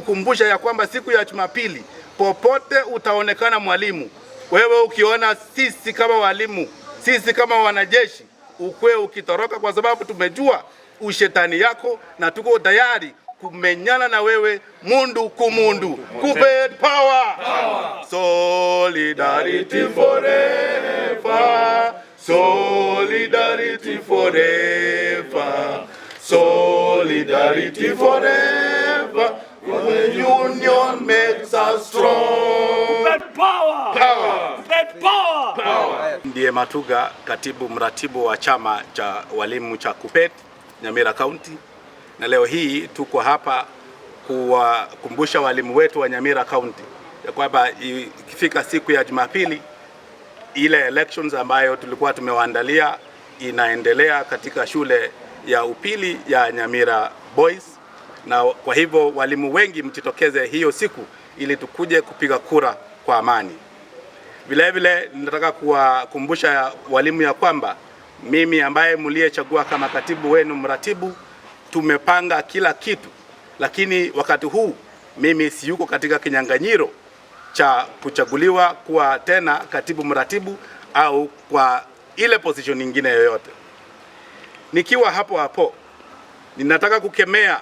Kumkumbusha ya kwamba siku ya Jumapili popote utaonekana mwalimu, wewe ukiona sisi kama walimu, sisi kama wanajeshi, ukwe ukitoroka, kwa sababu tumejua ushetani yako na tuko tayari kumenyana na wewe mundu kumundu. KUPPET power, power. Solidarity forever, solidarity forever, solidarity forever. The union makes us strong. Power! Power. Power! Power. Ndiye Matuga, katibu mratibu wa chama cha walimu cha KUPPET Nyamira County, na leo hii tuko hapa kuwakumbusha walimu wetu wa Nyamira County ya kwamba ikifika siku ya Jumapili, ile elections ambayo tulikuwa tumewaandalia inaendelea katika shule ya upili ya Nyamira Boys, na kwa hivyo walimu wengi mjitokeze hiyo siku ili tukuje kupiga kura kwa amani. Vile vile nataka kuwakumbusha walimu ya kwamba mimi ambaye mliyechagua kama katibu wenu mratibu, tumepanga kila kitu, lakini wakati huu mimi siyuko katika kinyang'anyiro cha kuchaguliwa kuwa tena katibu mratibu au kwa ile position nyingine yoyote. Nikiwa hapo hapo, ninataka kukemea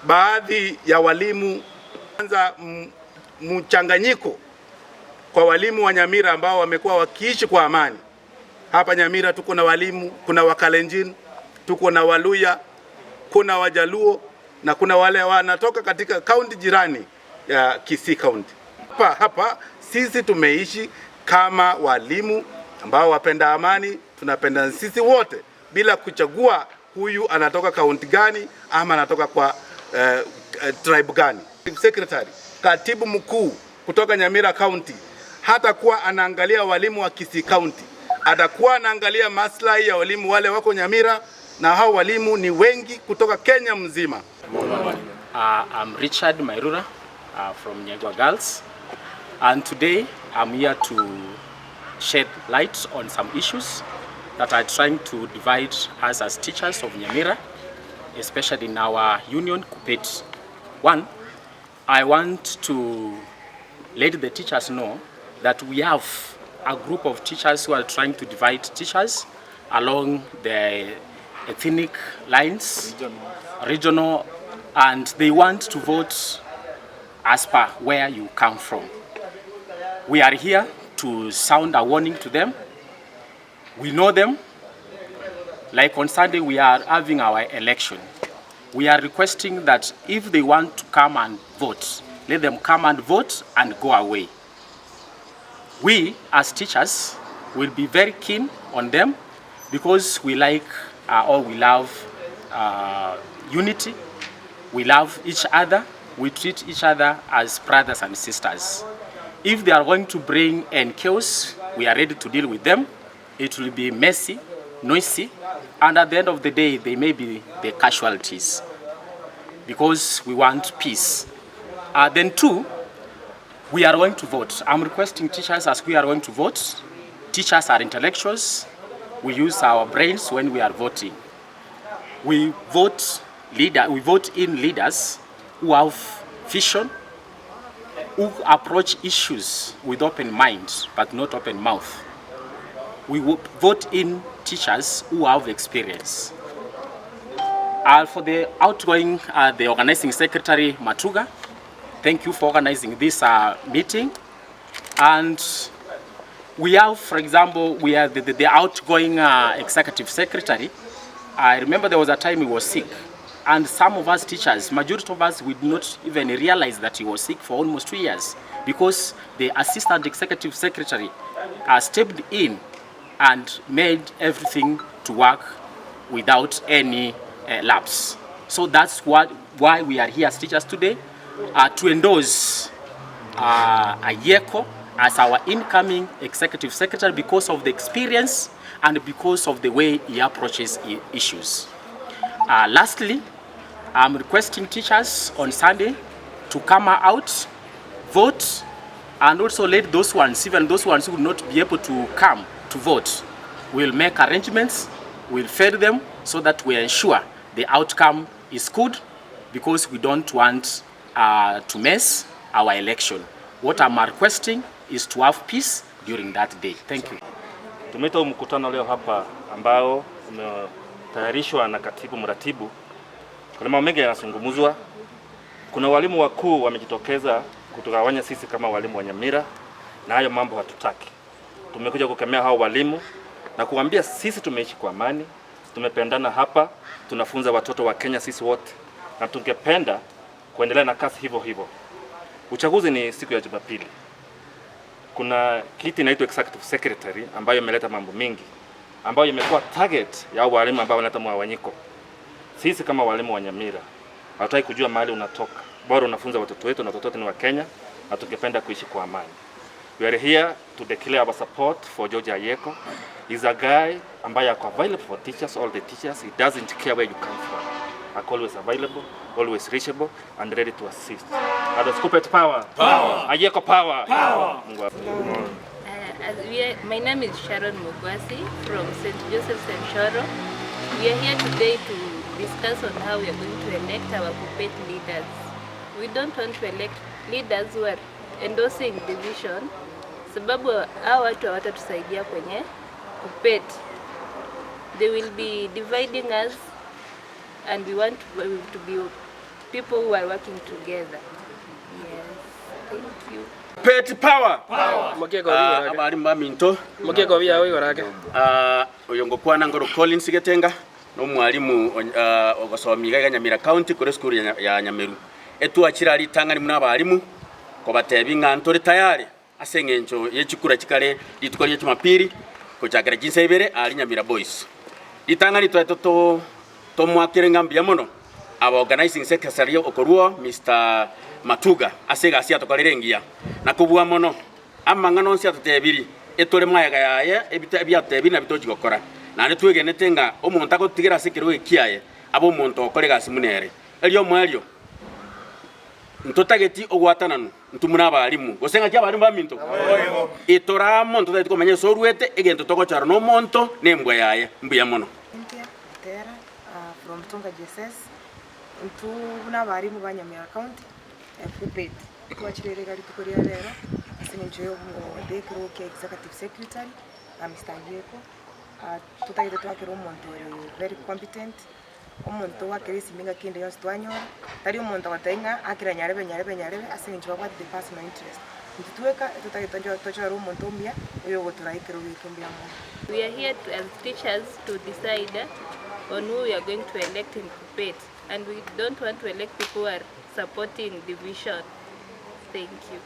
baadhi ya walimu, kwanza mchanganyiko kwa walimu wa Nyamira ambao wamekuwa wakiishi kwa amani. Hapa Nyamira tuko na walimu, kuna Wakalenjin, tuko na Waluya, kuna Wajaluo na kuna wale wanatoka katika kaunti jirani ya Kisii County. Hapa hapa sisi tumeishi kama walimu ambao wapenda amani, tunapenda sisi wote bila kuchagua huyu anatoka kaunti gani ama anatoka kwa tribe gani. Secretary, katibu mkuu kutoka Nyamira County hatakuwa anaangalia walimu wa Kisii County, atakuwa anaangalia maslahi ya walimu wale wako Nyamira, na hao walimu ni wengi kutoka Kenya mzima. I'm Richard Mairura from Nyegwa Girls, and today I'm here to shed light on some issues that are trying to divide us as teachers of Nyamira, especially in our union, KUPPET. One, I want to let the teachers know that we have a group of teachers who are trying to divide teachers along the ethnic lines, regional, and they want to vote as per where you come from. We are here to sound a warning to them. We know them. Like on Sunday, we are having our election. We are requesting that if they want to come and vote, let them come and vote and go away. We, as teachers, will be very keen on them because we like or we love unity. We love each other. We treat each other as brothers and sisters. If they are going to bring in chaos, we are ready to deal with them. It will be messy, noisy, and at the end of the day, they may be the casualties because we want peace. Then two, we are going to vote. I'm requesting teachers, as we are going to vote. Teachers are intellectuals. We use our brains when we are voting. We vote in leaders who have vision, who approach issues with open mind but not open mouth. We vote in teachers who have experience. For the outgoing, the organizing secretary, Matuga, thank you for organizing this meeting. And we have, for example, we are the outgoing executive secretary. I remember there was a time he was sick. And some of us teachers, majority of us, we did not even realize that he was sick for almost 2 years because the assistant executive secretary stepped in and made everything to work without any lapse. So that's why we are here as teachers today, to endorse Ayeko as our incoming executive secretary because of the experience and because of the way he approaches issues. Lastly, I'm requesting teachers on Sunday to come out, vote, and also let those ones, even those ones who will not be able to come to vote, we'll make arrangements, we'll feed them so that we ensure the outcome is good because we don't want to mess our election. What I'm requesting is to have peace during that day. Thank you. Tumeita huu mkutano leo hapa ambao umetayarishwa na katibu mratibu. Kuna mambo mengi yanazungumzwa. Kuna walimu wakuu wamejitokeza kutugawanya sisi kama walimu wa Nyamira, na hayo mambo hatutaki. Tumekuja kukemea hao walimu na kuambia sisi tumeishi kwa amani, tumependana hapa, tunafunza watoto wa Kenya sisi wote, na tungependa kuendelea na kazi hivyo hivyo. Uchaguzi ni siku ya Jumapili. Kuna kiti inaitwa executive secretary ambayo imeleta mambo mingi, ambayo imekuwa target ya walimu ambao wanaleta mgawanyiko. Sisi kama walimu wa Nyamira hatutaki kujua mahali unatoka, bora unafunza watoto wetu na watoto wetu ni wa Kenya na tungependa kuishi kwa amani. We are here to declare our support for George Ayieko. He's a guy ambaye ako available for teachers, all the teachers. He doesn't care where you come from. Ako always available, always reachable and ready to assist. Others, Kuppet power. Power. Ayieko power. Power. Mungu My name is Sharon Mugwasi from St. Joseph Shoro. We are here today to discuss on how we are going to elect our Kuppet leaders. We don't want to elect leaders who are endorsing division, sababu hao watu hawatatusaidia kwenye Kuppet. They will be dividing us and we want to be people who are working together. Yes, thank you. Pet power. Mokeko Abarimu baminto. Mokeko bia oigorake. Oyo ngokwana ngoro Collins Getenga no mwalimu ogosomiga iga Nyamira County kuri school ya Nyameru. Etwachira ritang'ani muna abarimu kobatebi ng'a ntore tayari ase eng'encho yechikura chikare rituko ria Jumapili gochakera chinsa ibere ari Nyamira Boys. Ritang'ani twete to tomwakire ng'a mbuya mono aba organizing secretary okorwo Mr. Matuga ase egasi atokorire engiya na kobua mono amang'ana onsi atotebiri etore maega yaye ebita ebiatebiri na bitochi gokora naende twegenete ng'a omonto agotigera ase ekerogo ekiaye abe omonto okore egasi muna ere erio omoerio ntotageti ogwatananu nthu muna abarimu gose ng'aki abarimu baminto etoramo ntotageti komanya ase orwete egento togochora na omonto na embwa yaye mbuya mono. Cynthia Tera from Tunga GSS ntu n'abarimu ba Nyamira County Kuppet twachirere gari tukoria rero ase eng'encho ya obekero kia executive secretary Mr. Ayieko. Tutagete twakera omonto ore very competent, omonto wakera esimi ng'a kende yonsi twanyora tari omonto agotebia ng'a akera nyarebe nyarebe nyarebe ase eng'encho babwate the personal interest. Intwe tweka totagete tochore omonto omuya oyo ogotoraa ekero geke mbuya mono. We are here as teachers to decide on who we are going to elect in Kuppet, and we don't want to elect people who are supporting division. Thank you.